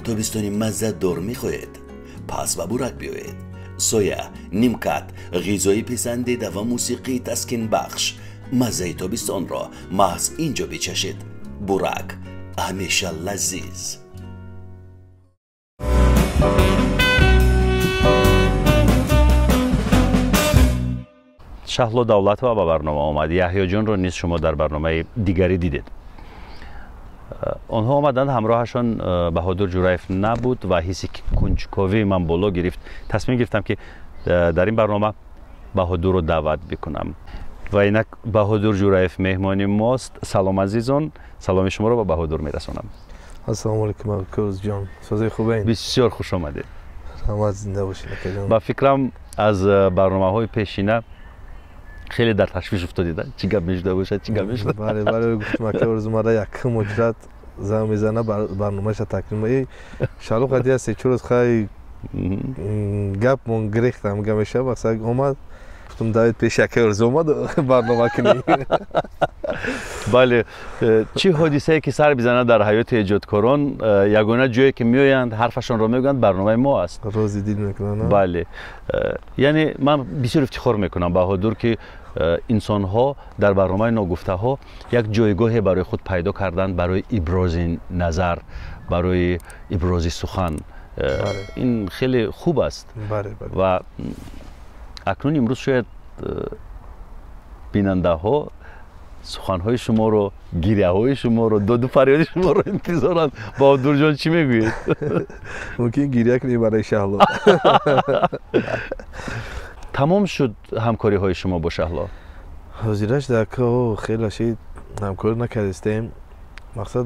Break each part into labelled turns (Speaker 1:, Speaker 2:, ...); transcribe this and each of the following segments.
Speaker 1: Тобистони маззадор мехоҳед? Пас ба Бурак биёед. Соя, нимкат, ғизои писандида ва мусиқии таскинбахш. Маззаи тобистонро маҳз ин ҷо бичашед. Бурак ҳамеша лазиз.
Speaker 2: Шаҳло Давлатова ба барнома омад. Яҳёҷонро низ шумо дар барномаи дигарӣ дидед. Онҳо омаданд, ҳамроҳашон Баҳодур Ҷураев набуд ва ҳисси кунҷковии ман боло гирифт. Тасмим гирифтам, ки дар ин барнома Баҳодурро даъват бикунам. Ва инак Баҳодур Ҷураев меҳмони мост. Салом, азизон, саломи шуморо ба Баҳодур мерасонам.
Speaker 3: Ассалому алайкум, Акӯзҷон, созаи хубаин?
Speaker 2: Бисёр хуш омадед.
Speaker 3: Раҳмат, зинда бошед, акаҷон.
Speaker 2: Ба фикрам, аз барномаҳои пешина хеле дар ташвиш уфтодед, чӣ гап мешуда бошад, чӣ гап мешуда.
Speaker 3: Бале, бале, гуфтам, ака Орзу мара якум муҷрат занг мезана, барномаша таклим. Шалу қадия се-чор рӯз хай гапмон гирехтам, гап мешава, мақсад омад. Гуфтам, давид пеши ака Орзу омад, барнома кунӣ.
Speaker 2: Бале, чӣ ҳодисае ки сар бизанад дар ҳаёти эҷодкорон, ягона ҷое ки меоянд, ҳарфашонро мегӯянд, барномаи мо аст.
Speaker 3: Рози дил мекунанд.
Speaker 2: Бале, яъне ман бисёр ифтихор мекунам, Баҳодур, ки инсонҳо дар барномаи ногуфтаҳо як ҷойгоҳе барои худ пайдо карданд барои ибрози назар, барои ибрози сухан. Ин хеле хуб аст. Ва акнун имрӯз шояд бинандаҳо суханҳои шуморо, гиряҳои шуморо, доду фарёди шуморо интизоранд. Баҳодурҷон, чӣ мегӯед?
Speaker 3: Мумкин гиря кунем барои Шаҳло.
Speaker 2: Тамом шуд ҳамкориҳои шумо бо Шаҳло?
Speaker 3: Ҳозираш дако хеле шид ҳамкорӣ накардистем. Мақсад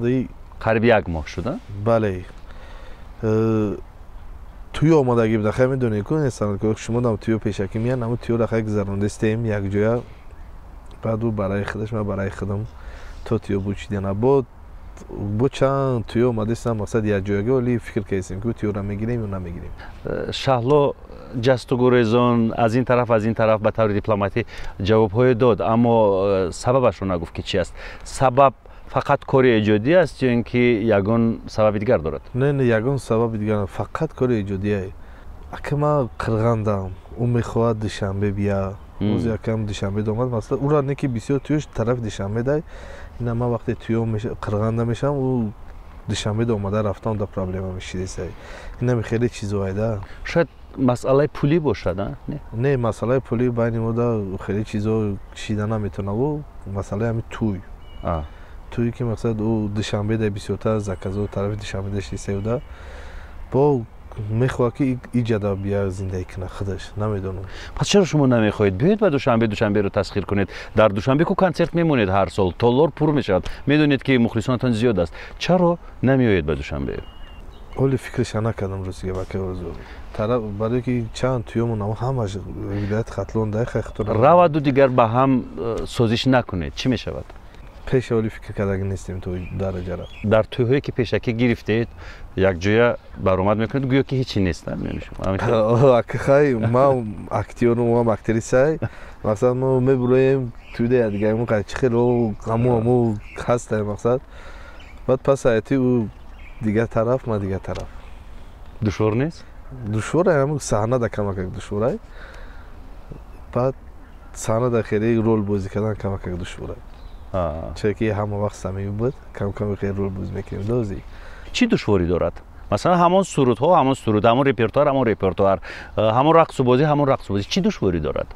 Speaker 2: қариб як моҳ шуда?
Speaker 3: Бале. Туё омадагӣ буда, хай медонед ку санъаткор шумо дам туё пешакӣ меян, аммо туёро хай гузарондистем якҷоя. Баъд ӯ барои худаш, ман барои худам то туё бучидана. Бо чанд туё омадистам, мақсад якҷоягӣ, вале фикр кардистем ки туёро мегирем ё намегирем.
Speaker 2: Шаҳло ҷасту гурезон аз ин тараф, аз ин тараф ба таври дипломатӣ ҷавобҳое дод, аммо сабабашро нагуфт, ки чи аст. Сабаб фақат кори эҷодӣ аст ё ин ки ягон сабаби дигар дорад?
Speaker 3: Не, не, ягон сабаби дигар, фақат кори эҷодие. Ака ман Қирғандам, ӯ мехоҳад Душанбе бия. Рӯзи якам Душанбе омад, масалан, ӯра не ки бисёр туёш тарафи Душанбе дай. Ина ман вақте туё Қирғанда мешавам, ӯ Душанбе омада рафтам да проблема мешидесай. Инами хеле чизоай да.
Speaker 2: Шояд масъалаи пулӣ бошад, а? Не?
Speaker 3: Не, масъалаи пулӣ байни мо да хеле чизо шида наметавонад. Ӯ масъалаи ҳами туй. Туй ки мақсад ӯ Душанбе да бисёртар заказо тарафи Душанбе да шидесай, бо мехоҳад ки иҷада бия зиндагӣ кунад худаш, намедонам.
Speaker 2: Пас чаро шумо намехоҳед биёед ба Душанбе, Душанберо тасхир кунед? Дар Душанбе ку консерт мемонед ҳар сол, толор пур мешавад, медонед ки мухлисонатон зиёд аст. Чаро намеоед ба Душанбе?
Speaker 3: Ҳоли фикраша накардам, ростига, бака Орзу. Тараф барое ки чанд туёмон ҳамаш вилояти Хатлон дай хай.
Speaker 2: Раваду дигар ба ҳам созиш накунед, чӣ мешавад?
Speaker 3: Пеш оли фикр кардаги нестем то дараҷара.
Speaker 2: Дар тӯйҳое ки пешакӣ гирифтед, якҷоя баромад мекунед, гӯё ки ҳечи нест.
Speaker 3: Хай, ман актёрум, ман актрисай. Мақсад мо мебуроем тӯйда якдигаримон чӣ хело ҳаму ҳаму ҳастай мақсад. Баъд пас аяти ӯ дигар тараф, ман дигар тараф.
Speaker 2: Душвор нест?
Speaker 3: Душворай, ҳаму саҳнада камакак душворай. Баъд саҳнада хеле рол бозӣ кардан камакак душворай. Чунки ҳама вақт самимӣ буд, кам-кам хеле рол бозӣ мекунем дозӣ.
Speaker 2: Чӣ душворӣ дорад? Масалан, ҳамон сурудҳо, ҳамон суруд, ҳамон репертуар, ҳамон репертуар, ҳамон рақсу бозӣ, ҳамон рақсу бозӣ. Чӣ душворӣ дорад?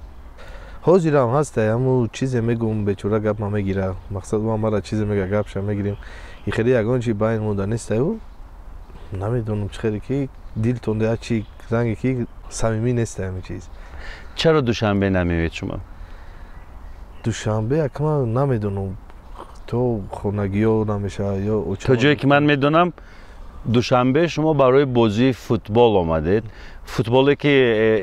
Speaker 3: Ҳозирам ҳастай, ҳамун чизе мегӯм, бечора гап ма мегира. Мақсад ма мара чизе мега, гапша мегирем. И хеле ягон чи байн монда нестай ӯ. Намедонам чӣ хеле ки дилтон да чи ранге ки самимӣ нестай ҳамин чиз.
Speaker 2: Чаро Душанбе намеоед шумо?
Speaker 3: Душанбе акма намедонам, то хонагиё намешавад ё
Speaker 2: То ҷое ки ман медонам, Душанбе шумо барои бозии футбол омадед. Футболе ки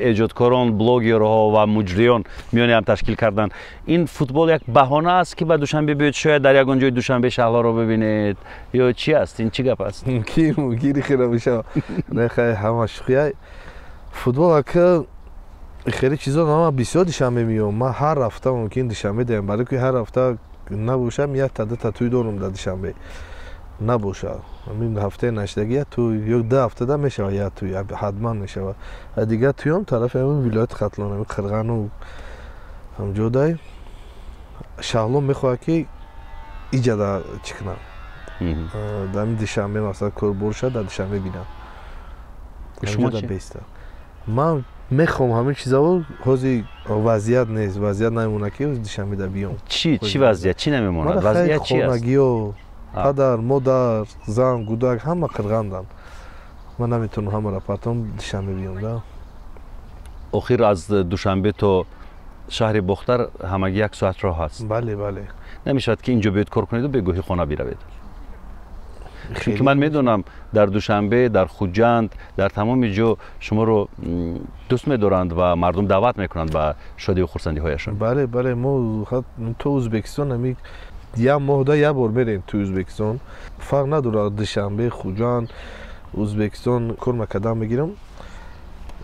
Speaker 2: эҷодкорон, блогерҳо ва муҷриён миёни ҳам ташкил карданд. Ин футбол як баҳона аст, ки ба Душанбе биёед, шояд дар ягон ҷои Душанбе Шаҳлоро бибинед ё чи аст? Ин чӣ гап аст?
Speaker 3: Мумкин, мумкин хеле мешавад. Не, хай, ҳама шӯхия. Футбол ака хеле чизо ман бисёр Душанбе меоям. Ман ҳар ҳафта мумкин Душанбе даям, барои ки ҳар ҳафта набошам, якта дута тӯй дорам дар Душанбе. набошад. Ҳамин ҳафтаи нашдагӣ як тӯй ё 2 ҳафтада мешавад, як тӯй ҳатман мешавад. А дигар тӯём тарафи ҳамин вилояти Хатлон, ҳамин Қирғану ҳамҷодай. Шаҳло мехоҳад ки иҷада чӣ кунад, дар ҳамин Душанбе масалан кор боршад, дар Душанбе бинам.
Speaker 2: Шумо чӣ?
Speaker 3: Беста. Ман мехоҳам ҳамин чизаро, ҳозир вазъият нест, вазъият намемонад ки Душанбе да биём.
Speaker 2: Чӣ вазъият? Чӣ намемонад? Вазъият чи аст?
Speaker 3: Хонагиё, падар, модар, зан, гудак ҳама қирғанданд. Ман наметавонам ҳамаро партом Душанбе биём да.
Speaker 2: Охир аз Душанбе то шаҳри Бохтар ҳамагӣ 1 соат роҳ аст.
Speaker 3: Бале, бале.
Speaker 2: Намешавад ки инҷо биёед кор кунеду бегоҳӣ хона биравед. Чунки ман медонам дар Душанбе, дар Хуҷанд, дар тамоми ҷо шуморо дӯст медоранд ва мардум даъват мекунанд ба шодиву хурсандиҳояшон.
Speaker 3: Бале, бале, мо то Ӯзбекистон ҳамин як моҳда як бор мерем то Ӯзбекистон. Фарқ надорад Душанбе, Хуҷанд, Ӯзбекистон кор макардан мегирам.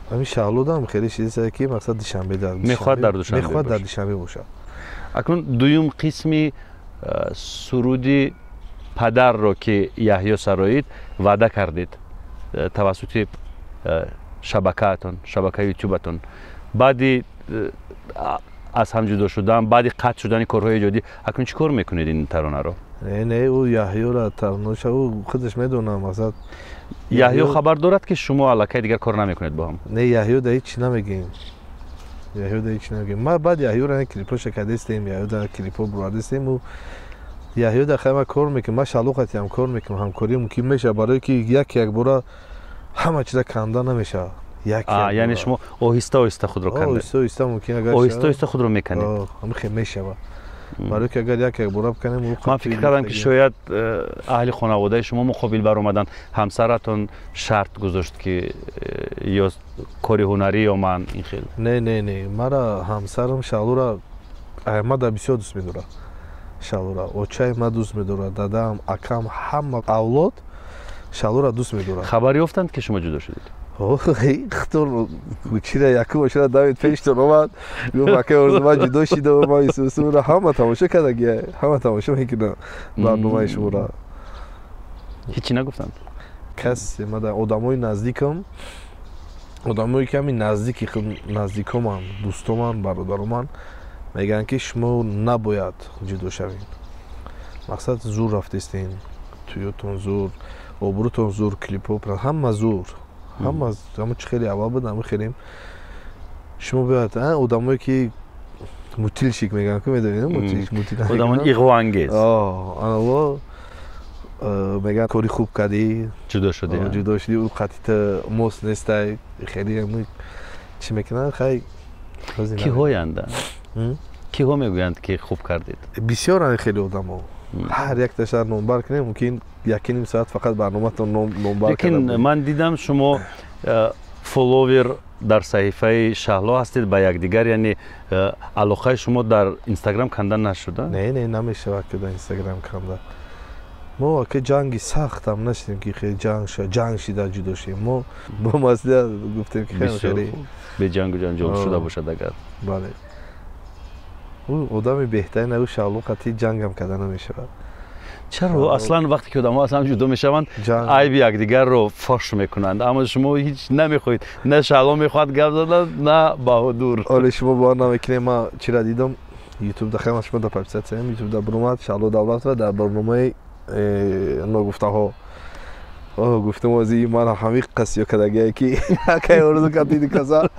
Speaker 3: Ҳамин Шаҳлодам хеле чизе ки мақсад Душанбе дар
Speaker 2: мехоҳад дар Душанбе
Speaker 3: мехоҳад дар Душанбе бошад.
Speaker 2: Акнун дуюм қисми суруди падарро ки Яҳё сароид ваъда кардед тавассути шабакаатон, шабакаи ютубатон. Баъди аз ҳам ҷудо шудан, баъди қатъ шудани корҳои эҷодӣ акнун чӣ кор мекунед ин таронаро?
Speaker 3: Не, не, ӯ Яҳёра таронаша ӯ худаш медонад мақсад.
Speaker 2: Яҳё хабар дорад ки шумо аллакай дигар кор намекунед бо ҳам?
Speaker 3: Не, Яҳё да ҳеҷ намегӯем. Яҳё да ҳеҷ намегӯем. Ма баъд Яҳёра клипоша кардастем, Яҳё да клипо бурадастем. Ӯ Яҳё да хайма кор мекунам, ман Шаҳло қатиам кор мекунам, ҳамкорӣ мумкин мешавад, барое ки як якбора ҳама чиза канда намешавад.
Speaker 2: Яъне шумо оҳиста оҳиста худро кандед?
Speaker 3: Оҳиста оҳиста мумкин агар
Speaker 2: оҳиста оҳиста худро меканед.
Speaker 3: Ҳамин хел мешавад. Барое ки агар як якбора биканем,
Speaker 2: ман фикр кардам ки шояд аҳли хонаводаи шумо муқобил баромаданд, ҳамсаратон шарт гузошт ки ё кори ҳунарӣ ё ман ин хел.
Speaker 3: Не, не, не, мара ҳамсарам Шаҳлора мада бисёр дӯст медорад. Шаҳлора очаи ма дӯст медорад, дадам, акам, ҳама авлод Шаҳлора дӯст медорад.
Speaker 2: Хабар ёфтанд ки шумо ҷудо шудед?
Speaker 3: Хтор чира якум ошира давид пештон омад, гуфт акай Орзу ман ҷудо шидам, ман исусура ҳама тамошо кардагия, ҳама тамошо мекунад барномаи шуморо.
Speaker 2: Ҳечи нагуфтанд?
Speaker 3: Касе мада одамои наздикам, одамое ки ҳамин наздики наздикоман, дӯстоман, бародароман мегӯянд ки шумо набояд ҷудо шавед. Мақсад зур рафтестен, тӯётон зур, обрӯтон зур, клипҳо ҳама зур, ҳама ҳама чи хеле аввал буд, ҳама хелем. Шумо бояд одамое ки мутилшик мегӯянд, ку медонед мутил,
Speaker 2: одамони иғвоангез.
Speaker 3: Анаво мегӯянд кори хуб кардӣ,
Speaker 2: ҷудо шудӣ,
Speaker 3: ҷудо шудӣ, ӯ қатита мост нестай, хеле чӣ мекунанд, хай.
Speaker 2: Киҳоянд? Киҳо мегӯянд ки хуб кардед?
Speaker 3: Бисёранд хеле одамо. Ҳар якташа номбар кунем, мумкин 1.5 соат фақат барноматон номбар.
Speaker 2: Лекин ман дидам шумо фолловер дар саҳифаи Шаҳло ҳастед ба якдигар, яъне алоқаи шумо дар Инстаграм канда нашуда?
Speaker 3: Не, не, намешавад ки дар Инстаграм канда. Мо ака ҷанги сахтам нашидем ки хеле ҷанг шида ҷудо шудем. Мо бо маслиҳат гуфтем ки хеле
Speaker 2: беҷангу ҷанҷол шуда бошад агар.
Speaker 3: Бале. Ӯ одами беҳтарин, ӯ Шаҳло қатъи ҷангам карда намешавад.
Speaker 2: Чаро аслан вақте ки одамҳо аз ҳам ҷудо мешаванд, айби якдигарро фош мекунанд, аммо шумо ҳеҷ намехоҳед, на Шаҳло мехоҳад гап задан, на Баҳодур.
Speaker 3: Оле шумо бовар намекунед, ман чира дидам ютуб да, хеле шумо да подписатсиям ютуб да баромад Шаҳло Давлатова дар барномаи ногуфтаҳо. Гуфтам ози ман ҳамин қасиё кардагие ки акай Орзу кардиди каза.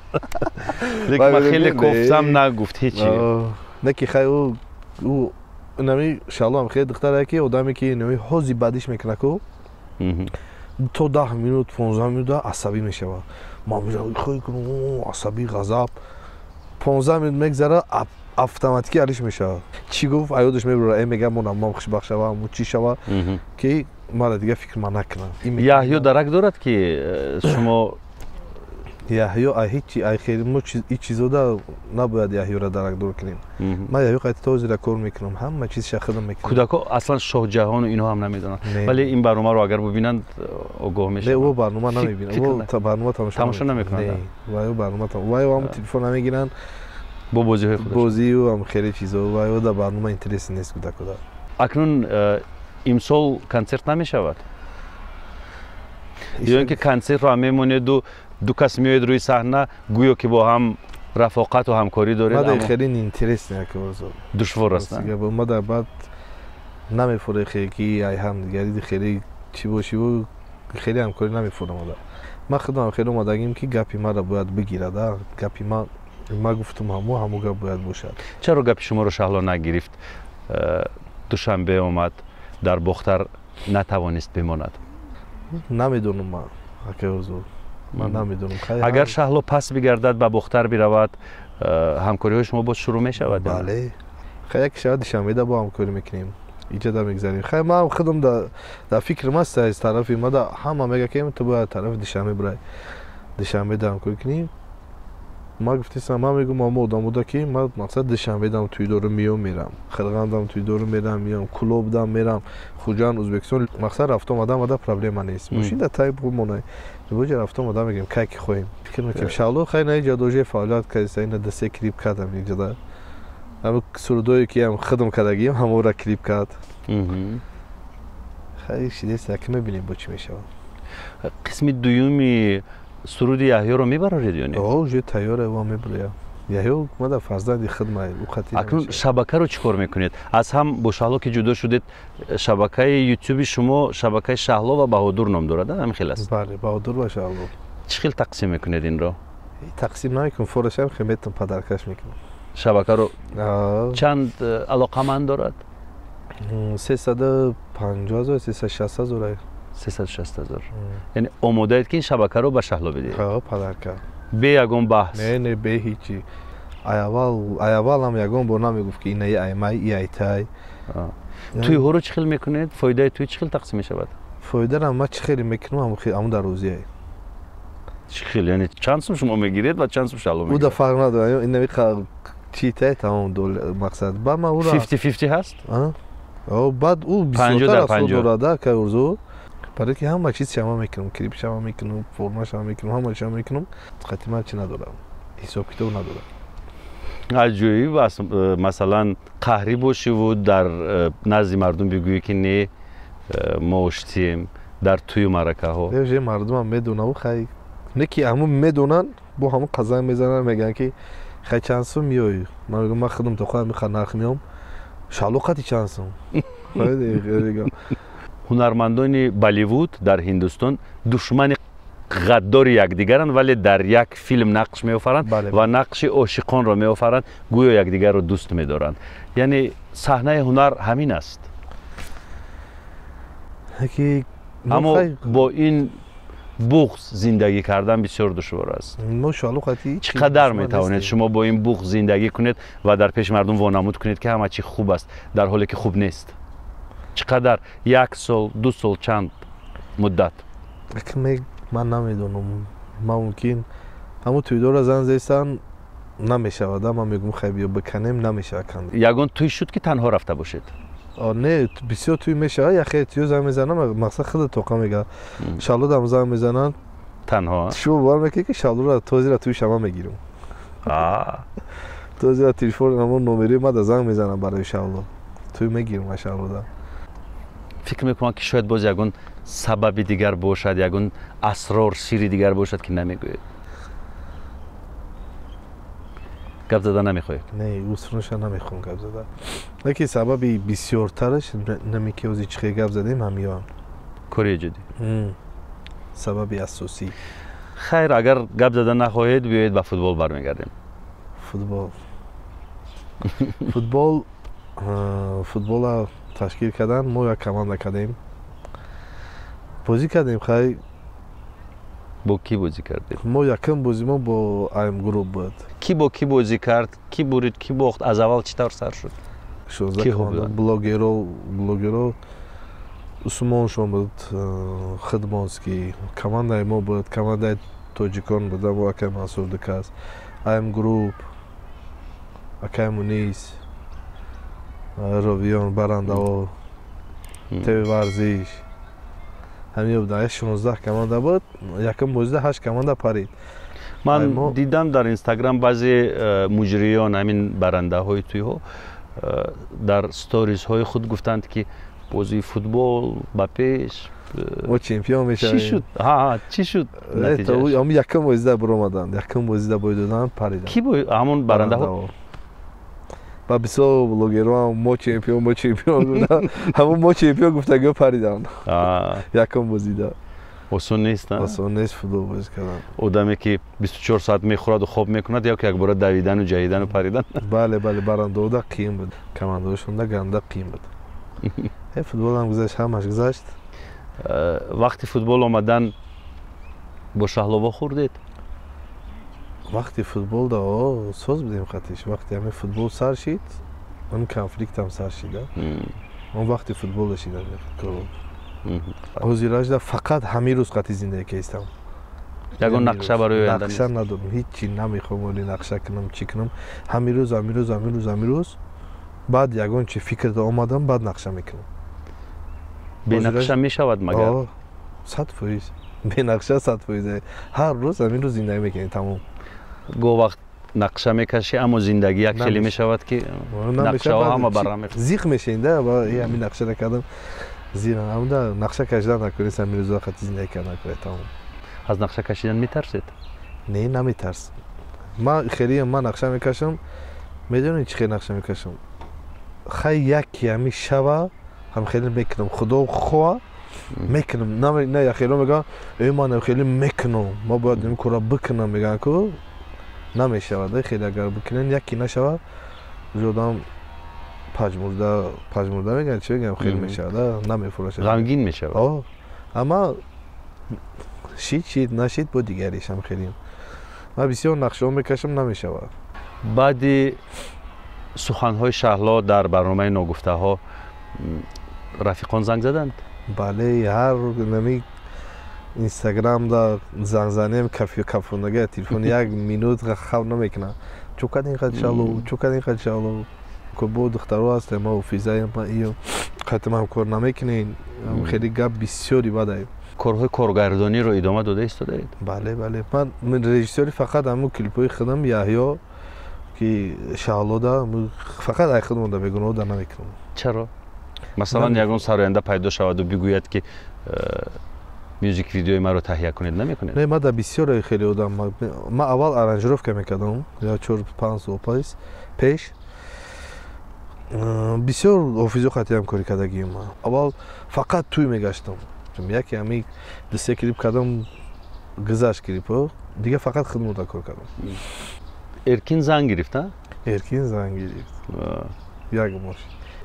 Speaker 2: Лекин ман хеле кофтам, нагуфт ҳечи.
Speaker 3: Не ки хай ӯ нами Шаҳло ҳам хеле духтаре ки одаме ки нами ҳози бадиш мекунад ку то 10 минут 15 минута асабӣ мешавад. Ман мешавам хой кунам асабӣ, ғазаб. 15 минут мегзара, автоматики алиш мешавад. Чӣ гуфт аёдаш мебурад, мегӯяд монам ман хушбахт шавам, чӣ шава ки мара дигар фикр ман накунам.
Speaker 2: Яҳё дарак дорад ки шумо
Speaker 3: Яҳё ай ҳеҷ ай хеле мо ҳеҷ чизода набояд Яҳёра даракдор кунем. Ман Яҳё қайти то ҳозира кор мекунам, ҳама чизша худам мекунам.
Speaker 2: Кӯдакҳо аслан Шоҳҷаҳону инҳо ҳам намедонанд, вале ин барномаро агар бубинанд огоҳ мешаванд.
Speaker 3: Не, ӯ барнома намебинанд, ӯ барнома
Speaker 2: тамошо намекунанд.
Speaker 3: Не, ӯ барнома вай ҳам телефон намегиранд,
Speaker 2: бо бозиҳои худашон
Speaker 3: бозию ҳам хеле чизо, вай ӯ дар барнома интерес нест кӯдакода.
Speaker 2: Акнун Имсол консерт намешавад? Ё ин ки консертро ҳам мемонеду ду кас меоед рӯи саҳна, гӯё ки бо ҳам рафоқату ҳамкорӣ доред?
Speaker 3: Мада хеле интересно яке орзу.
Speaker 2: Душвор аст.
Speaker 3: Мада баъд намефуре хеле ки ай ҳамдигари хеле чӣ бошиву хеле ҳамкорӣ намефурам. Ман худам хеле омадагим ки гапи маро бояд бигирад, гапи ман ма гуфтум ҳамо гап бояд бошад.
Speaker 2: Чаро гапи шуморо Шаҳло нагирифт? Душанбе омад, дар Бохтар натавонист бимонад.
Speaker 3: Намедонам ман, акай Орзу, ман намедонам.
Speaker 2: Агар Шаҳло пас бигардад, ба Бохтар биравад, ҳамкориҳои шумо боз шурӯъ мешавад?
Speaker 3: Бале, хай як шавад Душанбеда бо ҳамкорӣ мекунем, иҷода мегзарем. Хай ман худам дар фикрам аст, аз тарафи мада ҳама мега ки ту бояд тарафи Душанбе бирай, Душанбеда ҳамкорӣ кунем. Ма гуфтисам, ман мегӯм ама одамода ки ман мақсад Душанбедам туй дорум миём мерам, Қирғандам туй дорум мерам миём, Кулобдам мерам, Хуҷанд, Ӯзбекистон, мақсад рафта омадам ада проблема нест. Мошин да тай бумонай, боҷа рафта омадам мегӯем кай ки хоҳем. Фикр мекунем Шаҳло хай на иҷа дожа фаъолият кардиста, ина дасе клип кардам иҷода. Ҳамин сурудое ки ҳам худам кардагием ҳамонро клип кард. Хай шидест, яке мебинем бо чӣ мешавад.
Speaker 2: Қисми дуюми суруди Яҳёро мебароред ё не?
Speaker 3: Уже тайёра ва мебарам. Яҳё мада фарзанди хидмай, ӯ қатъи.
Speaker 2: Акнун шабакаро чӣ кор мекунед? Аз ҳам бо Шаҳло ки ҷудо шудед, шабакаи ютуби шумо шабакаи Шаҳло ва Баҳодур ном дорад, ҳамин хел аст?
Speaker 3: Бале, Баҳодур ва Шаҳло.
Speaker 2: Чӣ хел тақсим мекунед инро?
Speaker 3: Тақсим намекунам, форашам хел метам падаркаш мекунам.
Speaker 2: Шабакаро чанд алоқаманд дорад?
Speaker 3: 350 000, 360 000.
Speaker 2: 360 000. Яъне омодаед ки ин шабакаро ба Шаҳло бидиҳед?
Speaker 3: Ҳа, падарка.
Speaker 2: Бе ягон баҳс?
Speaker 3: Не, не, бе ҳичи. Айаввал ҳам ягон бор намегуфт ки инаи аймай, и айтай.
Speaker 2: Тӯйҳоро чӣ хел мекунед? Фоидаи тӯй чӣ хел тақсим мешавад?
Speaker 3: Фоидаро ман чӣ хеле мекунам, ҳамун дар рӯзияй.
Speaker 2: Чӣ хел? Яъне чанд сум шумо мегиред ва чанд сум Шаҳло мегирад?
Speaker 3: Уда фарқ надорад. Инави читай тамом мақсад. Баъд ман ура
Speaker 2: 50-50 ҳаст?
Speaker 3: Баъд ӯ бисёртар асол дорад, акай Орзу. Барои ки ҳама чиз шама мекунам, клип шама мекунам, форма шама мекунам, ҳама шама мекунам, қати ман чӣ надорам, ҳисоб китоб надорам.
Speaker 2: Аҷоиб аст. Масалан, қаҳрӣ бошиву дар назди мардум бигӯӣ ки не, мо оштием дар тӯю маъракаҳо.
Speaker 3: Уже мардумам медонаву хай не ки ҳамун медонанд, бо ҳамун қазан мезананд, мегӯянд ки хай чанд сум меоӣ? Ман мегӯям ман худам то хоҳам мехоҳам нарх меом, Шаҳло қати чанд сум?
Speaker 2: Ҳунармандони Болливуд дар Ҳиндустон душмани ғаддори якдигаранд, вале дар як филм нақш меофаранд ва нақши ошиқонро меофаранд, гӯё якдигарро дӯст медоранд. Яъне саҳнаи ҳунар ҳамин аст. Аммо бо ин буғз зиндагӣ кардан бисёр душвор аст. Чӣ қадар метавонед шумо бо ин буғз зиндагӣ кунед ва дар пеши мардум вонамуд кунед ки ҳама чӣ хуб аст, дар ҳоле ки хуб нест? Чӣ қадар? Як сол, ду сол, чанд муддат?
Speaker 3: Ман намедонам. Ман мумкин ҳамун тӯйдорро зан зестан намешавад. Ман мегӯм хай биё биканем, намешавад канд.
Speaker 2: Ягон тӯй шуд ки танҳо рафта бошед?
Speaker 3: Не, бисёр тӯй мешавад. Яхе тӯё занг мезанам, мақсад худа тоқа мегӯяд. Шаҳлодам занг мезананд.
Speaker 2: Танҳо?
Speaker 3: Шумо бовар мекунед ки Шаҳлоро тозира тӯи шама мегирам. Тозира телефон ҳамон номери мада занг мезанам барои Шаҳло. Тӯй мегирам аз Шаҳлода.
Speaker 2: Фикр мекунам ки шояд боз ягон сабаби дигар бошад, ягон асрор, сири дигар бошад ки намегӯед. Гап зада намехоҳед?
Speaker 3: Не, усрунша намехоҳам гап зада. Лекин сабаби бисёртараш наме ки ози чӣ хел гап задем ҳамиён.
Speaker 2: Кори эҷодӣ?
Speaker 3: Сабаби асосӣ.
Speaker 2: Хайр, агар гап зада нахоҳед, биёед ба футбол бармегардем.
Speaker 3: Футбол. Футбол, футбола ташкил кардан, мо як команда кардем. Бозӣ кардем, хай.
Speaker 2: Бо кӣ бозӣ кардед?
Speaker 3: Мо якум бозимо бо АМ Груп буд.
Speaker 2: Кӣ бо кӣ бозӣ кард? Кӣ бурид, кӣ бохт? Аз аввал чӣ тавр сар шуд?
Speaker 3: 16 команда, блогеро Усмоншон буд, Хидмонский, командаи мо буд, командаи тоҷикон буд, амо акай Мансур Дукас, АМ Груп, акай Мунис, ровиён, барандаҳо, ТВ Варзиш. Ҳамин буд, 16 команда буд, якум бозида 8 команда парид.
Speaker 2: Ман дидам дар Инстаграм баъзе муҷриён, ҳамин барандаҳои тӯйҳо дар сторисҳои худ гуфтанд ки Бозии футбол ба пеш.
Speaker 3: Мо чемпион мешавем.
Speaker 2: Чӣ шуд? Ҳа, чӣ шуд натиҷааш?
Speaker 3: Ҳамун якум бозида баромаданд, якум бозида бой доданд, париданд.
Speaker 2: Ки бой? Ҳамон барандаҳо?
Speaker 3: Ба бисёр блогерҳо мо чемпион, мо чемпион гуфтанд. Ҳамун мо чемпион гуфтагиҳо париданд. Якум бозида.
Speaker 2: Осон нест,
Speaker 3: осон нест футбол бозӣ кардан.
Speaker 2: Одаме ки 24 соат мехӯраду хоб мекунад, ё ки якбора давидану ҷаҳидану паридан.
Speaker 3: Бале, бале, барандаода қиин буд. Командаҳошонда ганда қиин буд. Футболам гузашт, ҳамаш гузашт.
Speaker 2: Вақти футбол омадан бо Шаҳло вохӯрдед?
Speaker 3: Вақти футбол да соз будем хатиш. Вақти ҳамин футбол сар шид, он конфликтам сар шида. Он вақти футбол шида. Ҳозиражда фақат ҳамин рӯз қати зиндагӣ кестам.
Speaker 2: Ягон нақша барои оянда
Speaker 3: нест? Нақша надорам, ҳеҷ чи намехоҳам оли нақша кунам, чӣ кунам. Ҳамин рӯз, ҳамин рӯз, ҳамин рӯз, ҳамин рӯз. Баъд ягон чи фикрда омадам, баъд нақша мекунам.
Speaker 2: Бенақша мешавад магар?
Speaker 3: 100%. Бенақша 100%. Ҳар рӯз ҳамин рӯз зиндагӣ мекунем, тамом.
Speaker 2: Гоҳ вақт нақша мекашӣ, аммо зиндагӣ як хеле мешавад ки нақшаҳо ҳама барҳам мехӯрад.
Speaker 3: Зиқ мешавем да, ҳамин нақшаро кардам. Зира, ҳамда нақша кашидан накунед, ҳамин рӯза қати зиндагӣ кардан накунед, тамом.
Speaker 2: Аз нақша кашидан метарсед?
Speaker 3: Не, наметарсам. Ман хеле ман нақша мекашам, медонед чӣ хел нақша мекашам? Хай яке ҳамин шава ҳам хеле мекунам, худо хоҳа мекунам. На я хеле мегӯям, э ман хеле мекунам, ман бояд ин корро бикунам, мегӯям ку намешавад, хеле агар бикунен яке нашава, уже одам пажмурда, пажмурда мегӯянд, чӣ мегӯям, хеле мешавад, намефурӯшад.
Speaker 2: Ғамгин мешавад.
Speaker 3: Аммо шид, шид, нашид, бо дигариш ҳам хеле. Ман бисёр нақшаҳо мекашам, намешавад.
Speaker 2: Баъди суханҳои Шаҳло дар барномаи ногуфтаҳо рафиқон занг заданд?
Speaker 3: Бале, ҳар нами инстаграмда занг занем, кафонага телефон як минут хав намекунад. Чӯ кадин қад Шаҳло, чӯ кадин қад Шаҳло. Бо духтаро ҳастем, ма офизаем, ма иё қатъи ман кор намекунем. Хеле гап бисёри бадаем.
Speaker 2: Корҳои коргардониро идома дода истодаед?
Speaker 3: Бале, бале. Ман режиссёри фақат ҳамун клипҳои худам Яҳё ки Шаҳлода фақат ай худам да бегуноҳ да намекунам.
Speaker 2: Чаро? Масалан, ягон сароянда пайдо шаваду бигӯяд ки мюзик видеои маро таҳия кунед, намекунед?
Speaker 3: Не, ман да бисёр хеле одам. Ман аввал аранжировка мекардам, я 4-5 сол пеш. Бисёр офизо қати ҳамкорӣ кардагием. Аввал фақат тӯй мегаштам. Яке ҳамин ду-се клип кардам, гузашт клипҳо, дигар фақат худмода кор кардам.
Speaker 2: Эркин занг гирифт, а?
Speaker 3: Эркин занг гирифт. Як мош.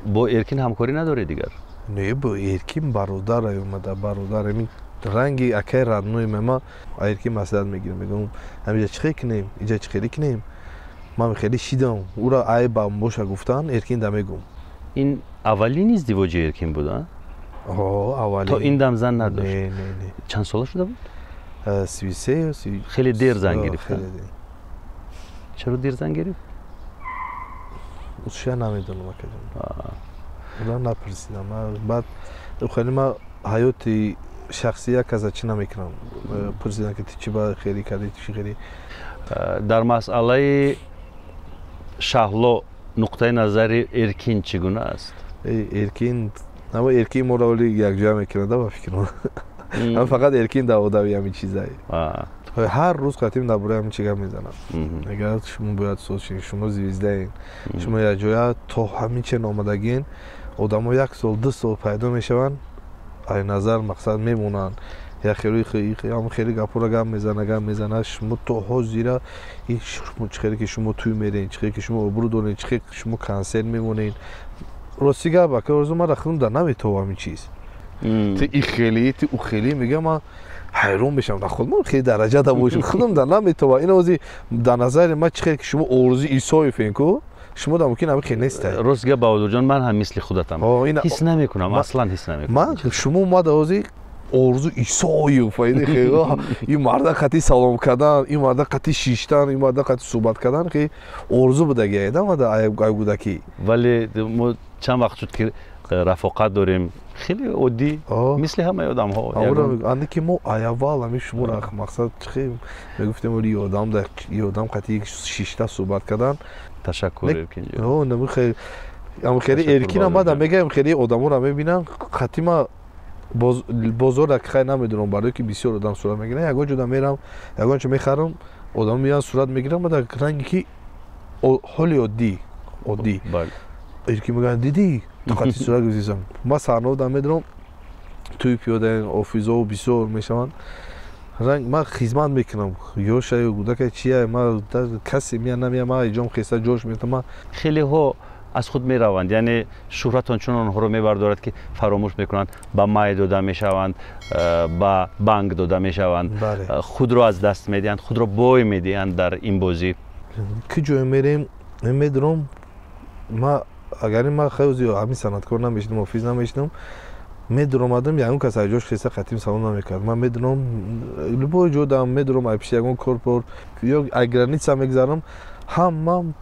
Speaker 2: Бо Эркин ҳамкорӣ надоред дигар?
Speaker 3: Не, бо Эркин бародар омада, бародар ҳамин ранги акай родной ма. Эркин маслиҳат мегирам, мегӯям ҳаминҷа чӣ хел кунем, инҷа чӣ хеле кунем. Ман хеле шидам, ӯро айбам боша гуфтан, Эркин да мегӯм.
Speaker 2: Ин аввалин издивоҷи Эркин буд, а?
Speaker 3: Ҳо, аввалин.
Speaker 2: То ин дам зан надошт?
Speaker 3: Не, не, не.
Speaker 2: Чанд сола шуда буд?
Speaker 3: 33 30.
Speaker 2: Хеле дер зан гирифт. Чаро дер зан гирифт?
Speaker 3: Ӯша намедонам, акаҷон. Ӯра напурсидам. Баъд хеле ман ҳаёти шахсӣ як каса чӣ намекунам. Пурсидам ки ту чӣ ба хеле кардӣ, чӣ хеле.
Speaker 2: Дар масъалаи Шаҳло нуқтаи назари Эркин чӣ гуна аст?
Speaker 3: Эркин, аммо Эркин моро оли якҷоя мекунад, ба фикрам. Ам фақат Эркин даводави ҳамин чизае. Ҳар рӯз қатим дар бораи ҳамин чи гап мезанам. Мегӯяд шумо бояд соз шин, шумо звездаен, шумо якҷоя то ҳамин чен омадагин, одамо як сол, ду сол пайдо мешаванд, ай назар мақсад мемонанд. Як хеле хеле гапҳоро гап мезана, гап мезана, шумо то ҳозира чӣ хеле ки шумо тӯй мерен, чӣ хеле ки шумо обрӯ дорен, чӣ хеле ки шумо консерт мемонен. Рости гап, ака орзу, ман худам да наметовам ҳамин чиз. Ту и хеле, ту ӯ хеле, мегӯям ман ҳайрон мешавам, на худ ман хеле дараҷа да бошам, худам да наметовам. Ин ози дар назари ман чӣ хеле ки шумо Орзу Исоевен ку, шумо да мумкин ҳамин хел нестед.
Speaker 2: Рост гап, Баҳодурҷон, ман ҳам мисли худатам. Ҳис намекунам, аслан ҳис намекунам.
Speaker 3: Ман шумо омада ози Орзу Исоев, ин марда қати салом кардан, ин марда қати шиштан, ин марда қати суҳбат кардан, ки орзу будагиед, омада ай гудакӣ.
Speaker 2: Вале мо чанд вақт шуд ки рафоқат дорем, хеле оддӣ, мисли ҳамаи одамҳо.
Speaker 3: Анда ки мо аввал ҳамин шуморо мақсад чӣ мегуфтем, оли одам да ёдам қати шишта суҳбат кардан.
Speaker 2: Ташаккур, Эркинҷон.
Speaker 3: Ам хеле эркинам баъдам мегаем, хеле одаморо мебинам, қатима бозорра хай намедонам, барое ки бисёр одам сурат мегиранд. Ягон ҷода мерам, ягон чо мехарам, одам меянд, сурат мегиранд, баъд ранги ки ҳоли оддӣ оддӣ эрки мегӯянд, дидӣ, ту қати сурат гирифтисам. Ма саҳнаода медонам, тӯи пиёда офизову бисёр мешаванд. Ранг ман хизмат мекунам, ёшаю гудака чия, ма касе мия намия, ма иҷом хеста ҷош метам.
Speaker 2: Хелеҳо аз худ мераванд, яъне шӯҳрат ончунон онҳоро мебардорад, ки фаромӯш мекунанд, ба май дода мешаванд, ба банк дода мешаванд, худро аз даст медиҳанд, худро бой медиҳанд дар ин бозӣ.
Speaker 3: Ки ҷое мерем, медурам, ма агар ма хеле ҳамин санъаткор намешидам, офиз намешидам, медуромадам, ягон кас аз ҷош хеста қатим салом намекард. Ман медурам, любой ҷо дам медурам, ай пиши ягон корпор ё ай граница мегзарам, ҳама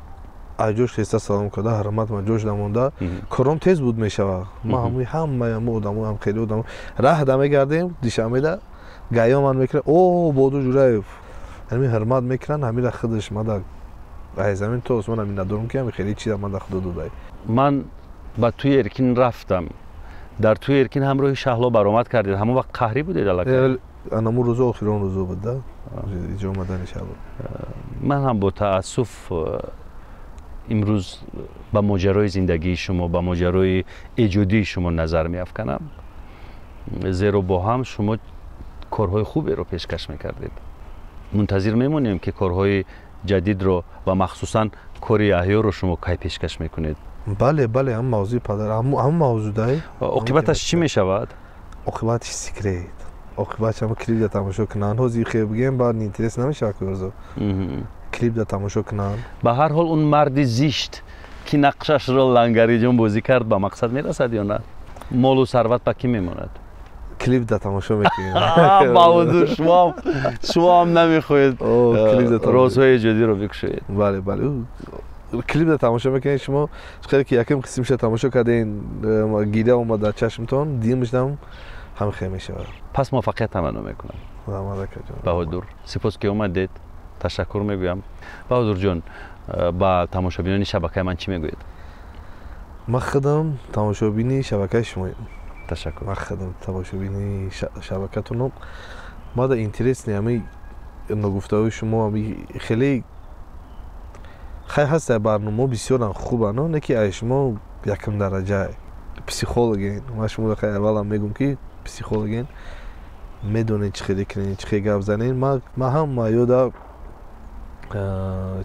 Speaker 3: аз ҷош хеста салом карда, ҳурмат ма ҷош дамонда, кором тез буд мешавад. Ма ҳамаи ҳамаи ҳамо одамо, ҳам хеле одамо раҳ да мегардем, Душанбеда гаё ман мекунам, о Бодур Ҷураев, ҳамин ҳурмат мекунанд, ҳамира худаш мада ай замин то осмон ҳамин надорам, ки ҳами хеле чиза мада худо додай.
Speaker 2: Ман ба тӯи Эркин рафтам. Дар тӯи Эркин ҳамроҳи Шаҳло баромад кардед. Ҳамон вақт қаҳрӣ будед аллакай?
Speaker 3: Анамун рӯзо охирон рӯзо буд да иҷо омадани Шаҳло.
Speaker 2: Ман ҳам бо таассуф имрӯз ба моҷарои зиндагии шумо, ба моҷарои эҷодии шумо назар меафканам, зеро бо ҳам шумо корҳои хуберо пешкаш мекардед. Мунтазир мемонем, ки корҳои ҷадидро ва махсусан кори Яҳёро шумо кай пешкаш мекунед?
Speaker 3: Бале, бале, ҳам мавзӯи падар, ҳам мавзӯ дай.
Speaker 2: Оқибаташ чӣ мешавад?
Speaker 3: Оқибатиш секрет. Оқибатш ҳама клип да тамошо кунанд. Ҳозир хел бигем, баъд интерес намешавад, ки орзу. Клип да тамошо кунанд.
Speaker 2: Ба ҳар ҳол, он марди зишт, ки нақшашро Лангариҷон бозӣ кард, ба мақсад мерасад ё на? Молу сарват ба кӣ мемонад?
Speaker 3: Клип да тамошо мекунем.
Speaker 2: Баҳодур, шумо ҳам намехоҳед розҳои эҷодиро бикушоед.
Speaker 3: Бале, бале, клип да тамошо мекунед шумо, хеле ки якум қисмша тамошо кардем, гиря омад дар чашмтон, димшдам ҳам хел мешавад.
Speaker 2: Пас муваффақият таманно мекунам. Баҳодур, сипос, ки омадед, ташаккур мегӯям. Баҳодурҷон, ба тамошобинони шабакаи ман чӣ мегӯед?
Speaker 3: Ман худам тамошобини шабакаи шумоем.
Speaker 2: Ташаккур.
Speaker 3: Ман худам тамошобини шабакатонам. Мада интересный ҳами ногуфтаҳои шумо, ҳами хеле хай ҳаста, барномаҳо бисёрам хубанд, не ки ай шумо якум дараҷа психологен. Ман шуморо хай аввалам мегӯм, ки психологен, медонед чӣ хеле кунед, чӣ хел гап занед. Ман ҳама ёда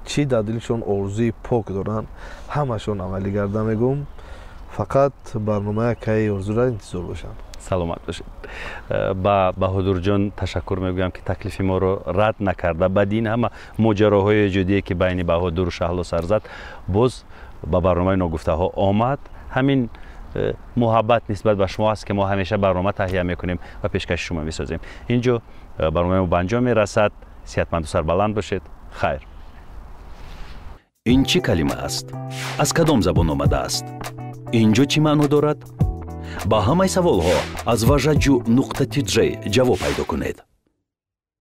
Speaker 3: чӣ дар дилшон орзуи пок доранд, ҳамашон амалӣ гарда мегӯм. Фақат барномаи акаи орзура интизор бошанд.
Speaker 2: Саломат бошед. Ба Баҳодурҷон ташаккур мегӯям, ки таклифи моро рад накарда, баъди ин ҳама моҷароҳои эҷодие, ки байни Баҳодуру Шаҳло сар зад, боз ба барномаи ногуфтаҳо омад. Ҳамин муҳаббат нисбат ба шумо аст, ки мо ҳамеша барнома таҳия мекунем ва пешкаши шумо месозем. Инҷо барномаи мо ба анҷом мерасад. Сиҳатманду сарбаланд бошед. Хайр.
Speaker 1: Ин чӣ калима аст? Аз кадом забон омадааст? Ин ҷо чӣ маъно дорад? Ба ҳамаи саволҳо аз важаҷу нуқта тиҷ ҷавоб пайдо кунед.